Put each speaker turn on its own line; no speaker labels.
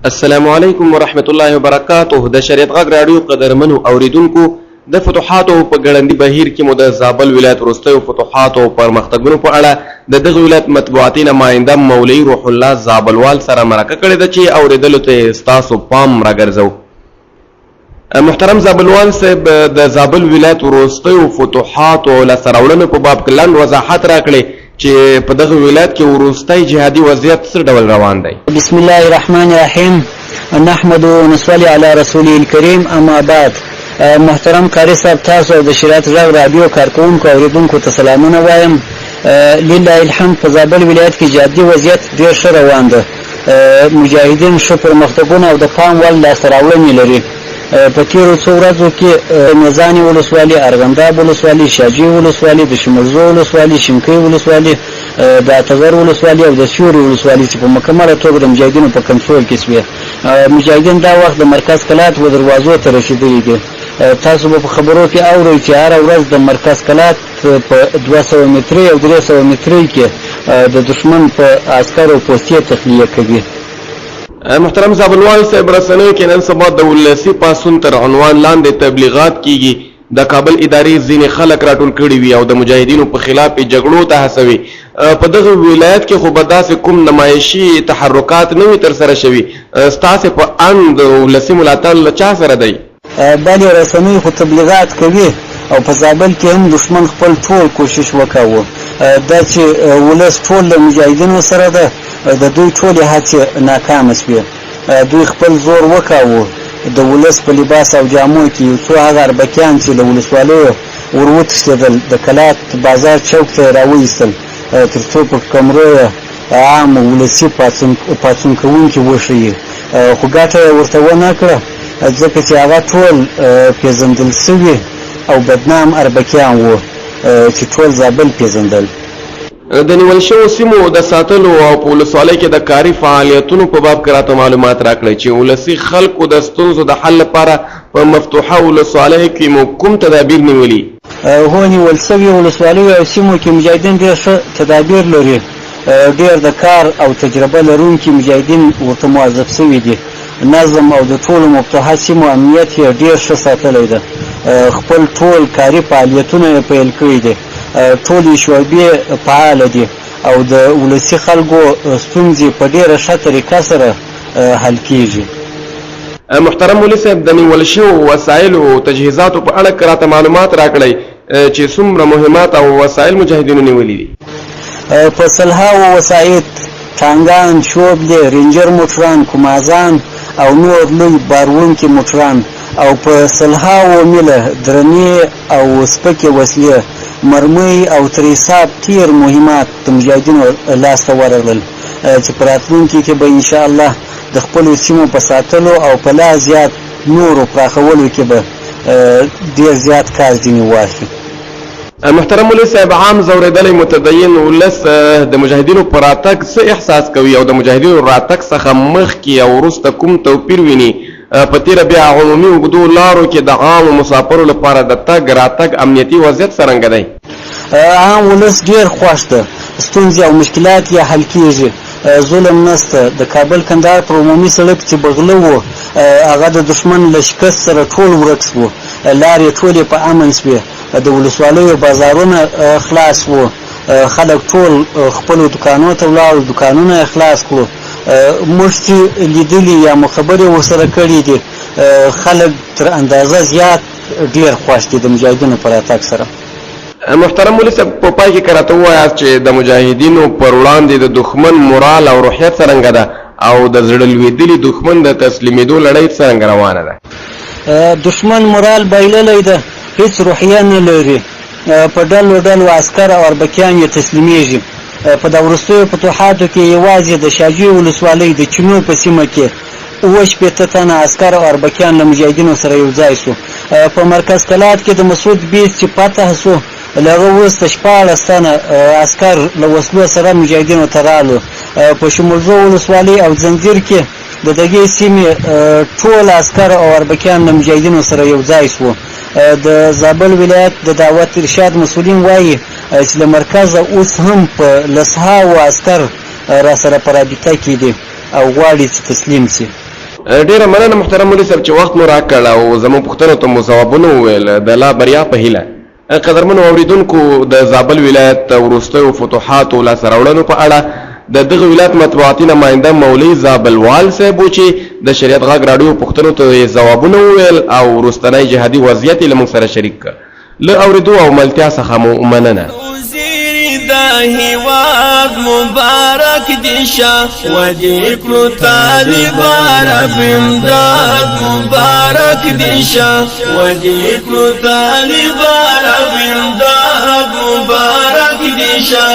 السلام علیکم ورحمت الله وبرکاته. د شریعت غږ راډیو قدرمنو اوریدونکو، د فتوحاتو په ګړندي بهیر کې مو د زابل ولایت وروستیو فتوحاتو او پرمختګونو په اړه د دغه ولایت مطبوعاتي نماینده مولوي روح الله زابلوال سره مرکه کړې ده چې اورېدلو ته یې ستاسو پام راګرځوو. محترم زابلوال صاحب، د زابل ولایت وروستیو فتوحاتو او لاسته راوړنو په باب کې لنډ وضاحت راکړئ چې په دغه ولایت کې وروستی جهادي وضعیت څه ډول روان دی؟
بسم الله الرحمن الرحیم، نحمد ونصلي علی رسوله الکریم، اما بعد. محترم قاري صاحب، تاسو او د شریعت غږ راډیو کارکوونکو اوریدونکو ته سلامونه وایم. لله الحمد، په زابل ولایت کې جهادي وضعیت ډېر ښه روان ده. مجاهدین ښه پرمختګونه او د پام وړ لاسته راوړنې لري. په تېرو څو ورځو کې میزانې ولسوالي، ارغنداب ولسوالي، شاجوی ولسوالي، د شمرزو ولسوالي، شینکۍ ولسوالي، د اتغر ولسوالي او د سیوري ولسوالي چې په مکمله توګه د مجاهدینو په کنټرول کې شوې. مجاهدین دا وخت د مرکز کلات و دروازو ته رسېدلي دي. تاسو به په خبرو کې اورئ چې هره ورځ د مرکز کلات په 200 مترۍ او 300 مترۍ کې د دښمن په عسکرو پوستې تخلیه کوي.
محترم زابلوال صاحب، رسنیو کې نن سبا د ولسي پاڅون تر عنوان لاندې تبلیغات کیږي. د کابل ادارې ځینې خلک راټول کړي وي او د مجاهدینو په خلاف یې جګړو ته هڅوي. په دغه ولایت کې خو به داسې کوم نمایشي تحرکات نه وي ترسره شوي. ستاسې په اند ولسي ملاتړ له چا سره دی؟
بلې، رسنۍ خو تبلیغات کوي او په زابل کې هم دښمن خپل ټول کوشش وکاوه. دا چې ولس ټول له مجاهدینو سره ده، د دوی ټولې هڅې ناکامه شوې. دوی خپل زور وکاوه، د ولس په لباس او جامو کې یو څو هغه اربکیان چې له ولسوالیو ور وتښتېدل، د کلات بازار چوک ته یې راوایستل تر څو په کمرو یې عام ولسي پاڅون کوونکي وښيي، خو ګټه یې ورته ونه کړه، ځکه چې هغه ټول پېژندل شوي او بدنام اربکیان وو چې ټول زابل پېژندل.
د نیول شوو سیمو د ساتلو او په ولسوالۍ کې د کاري فعالیتونو په باب کې راته معلومات راکړئ چې ولسي خلکو د ستونزو د حل لپاره په مفتوحه ولسوالیو کې مو کوم تدابیر نیولي؟
هو، نیول شویو ولسوالیو او سیمو کې مجاهدین ډېر ښه تدابیر لري. ډېر د کار او تجربه لرونکي مجاهدین ورته موظف شوي دي. نظم او د ټولو مفتوحه سیمو امنیت یې ډېر ښه ساتلی ده. خپل ټول کاري فعالیتونه یې پیل کړي دي. ټولې شعبې فعاله دي او د ولسي خلکو ستونزې په ډېره ښه طریقه سره حل کېږي.
محترم مولوي صاحب، د نیول شوو وسایلو او تجهیزاتو په اړه که راته معلومات راکړئ چې څومره مهمات او وسایل مجاهدینو نیولي دي؟
په سلهاوو وسایط، ټانګان، شوبلې، رینجر موټران، کومازان او نور لوی بار وړونکي موټران او په سلهاوو میله درنې او سپکې وسلې، مرمۍ او تر حساب تېر مهمات د مجاهدینو لاس ته ورغلل چې په راتلونکي کې به انشاءالله د خپلو سیمو په ساتلو او په لا زیات نورو پراخولو کې به ډېر زیات کار ځینې واخلي.
محترم مولوي صاحب، عام ځورېدلی متدین ولس د مجاهدینو په راتګ څه احساس کوي او د مجاهدینو راتګ څخه مخکې او وروسته کوم توپیر ویني؟ په تېره بیا عمومي اوږدو لارو کې د عامو مسافرو لپاره د تګ راتګ امنیتي وضعیت څرنګه دی؟
عام ولس ډېر خوښ ده، ستونزې او مشکلات یې حل کېږي، ظلم نشته. د کابل کندهار پر عمومي سړک چې به غله وو، هغه د دښمن له شکست سره ټول ورک شوو، لارې ټولې په امن شوې، د ولسوالیو بازارونه خلاص وو، خلک ټول خپلو دوکانو ته ولاړل، دوکانونه یې خلاص کړو. موږ چې لیدلي یا مو خبرې ورسره کړې دي، خلک تر اندازه زیات ډېر خوښ دي د مجاهدینو په راتګ سره.
محترم مولوي صاحب، په پای کې که راته ووایاست چې د مجاهدینو پر وړاندې د دښمن مورال او روحیه څرنګه ده او د زړه لوېدلي دښمن د تسلیمېدو لړۍ څرنګه روانه ده؟
دښمن مورال بایللی ده، هیڅ روحیه نه لري. په ډلو ډلو عسکر او اربکیان یې تسلیمېږي. په دا وروستیو فتوحاتو کې یوازې د شاجوی ولسوالۍ د چینو په سیمه کې 67 تنه عسکر او اربکیان له مجاهدینو سره یو ځای شو. په مرکز کلات کې د مسعود بیس چې فتح شو، له هغه وروسته 16 تنه عسکر له وسلو سره مجاهدینو ته رالو. په شمولزو ولسوالۍ او ځنځیر کې د دغې سیمې ټول عسکر او اربکیان له مجاهدینو سره یو ځای شوو. د زابل ولایت د دعوت ارشاد مسؤلین وایي چې له مرکزه اوس هم په لسهاوو عسکر راسره په رابطه کې دي او غواړي چې تسلیم شي.
ډیره مننه محترم مولوي صاحب چې وخت مو راکړ او زموږ پوښتنو ته مو ځوابونه وویل، د لا بریا په هیله. قدرمنو اوریدونکو، د زابل ولایت وروستیو فتوحاتو لاسته راوړنو په اړه د دغه ولایت مطبوعاتي نماینده مولوي زابلوال صاحب و چې د شریعت غږ راډیو پوښتنو ته یې ځوابونه وویل او وروستنی جهادي وضعیت یې له موږ سره شریک کړ. له اورېدو او ملتیا څخه مو مننه.
د هیواد مبارک دي شه، ودې کړو طالبان رب امداد. مبارک دي شه، ودې کړو طالبان رب امداد. مبارک دي شه.